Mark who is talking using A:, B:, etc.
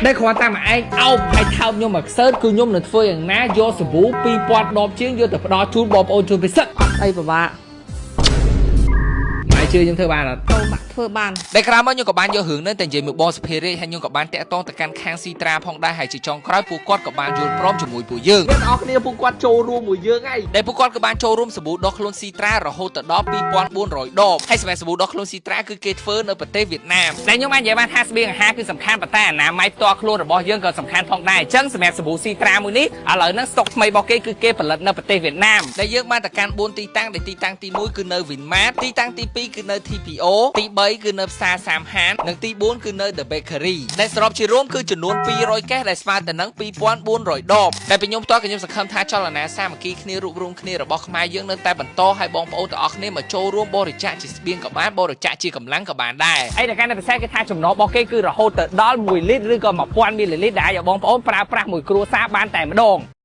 A: ដែលគ្រាន់តែមកឯងអោបហើយថោបខ្ញុំមកខ្សើតគឺខ្ញុំនឹងធ្វើយ៉ាងណាយកសាប៊ូ2000ដបជាងយកទៅផ្ដល់ជូនបងប្អូនជនពិសិដ្ឋ
B: អត់អីពិបាក
A: ម៉ែជឿខ្ញុំធ្វើបានអត់
B: ទៅបាក់ធ្វើបាន
A: ដែលក្រោយមកខ្ញុំក៏បានយករឿងនេះទៅនិយាយមួយបងសុភារាជហើយខ្ញុំក៏បានតាក់ទងទៅកាន់ខាងស៊ីត្រាផងដែរហើយជាចុងក្រោយពួកគាត់ក៏បានយល់ព្រមជាមួយពួកយើងអ្នកនរគ្នាពួកគាត់ចូលរួមមួយយើងហើយដែលពួកគាត់ក៏បានចូលរួមសាប៊ូដុសខ្លួនស៊ីត្រារហូតទៅដល់2400ដបហើយសម្រាប់សាប៊ូដុសខ្លួនស៊ីត្រាគឺគេធ្វើនៅប្រទេសវៀតណាមដែលខ្ញុំបាននិយាយបានថាស្បៀងអាហារគឺសំខាន់ប៉ុន្តែអនាម័យផ្ទាល់ខ្លួនរបស់យើងក៏សំខាន់ផងដែរអញ្ចឹងសម្រាប់សាប៊ូស៊ីត្រាមួយនេះឥឡូវហ្នឹងស្តុកថ្មីរបស់គេគឺគេផលិតនៅប្រទេសវៀតណាមដែលយើងបានទៅកាន់4ទីតាំងដែលទីតាំងទី1គឺនៅ Winmart ទីតាំងទី2គឺនៅ TPO ទី3គឺនៅផ្សារសាមហាននិងទី4គឺនៅ The Bakery ដែលសរុបជារួមគឺចំនួន200កេសដែលស្មើទៅនឹង2400ដបតែពីខ្ញុំផ្ទាល់ក៏ខ្ញុំសង្ឃឹមថាចលនាសាមគ្គីគ្នារួបរวมគ្នារបស់ខ្មែរយើងនៅតែបន្តឲ្យបងប្អូនទាំងអស់គ្នាមកចូលរួមបរិច្ចាគជាស្បៀងក៏បានបរិច្ចាគជាកម្លាំងក៏បានដែរអីដែលកាន់តែពិសេសគឺថាចំណុះរបស់គេគឺរហូតទៅដល់1លីត្រឬក៏1000មីលីលីត្រដែលអាចឲ្យបងប្អូនប្រើប្រាស់មួយគ្រួសារបានតែម្ដង។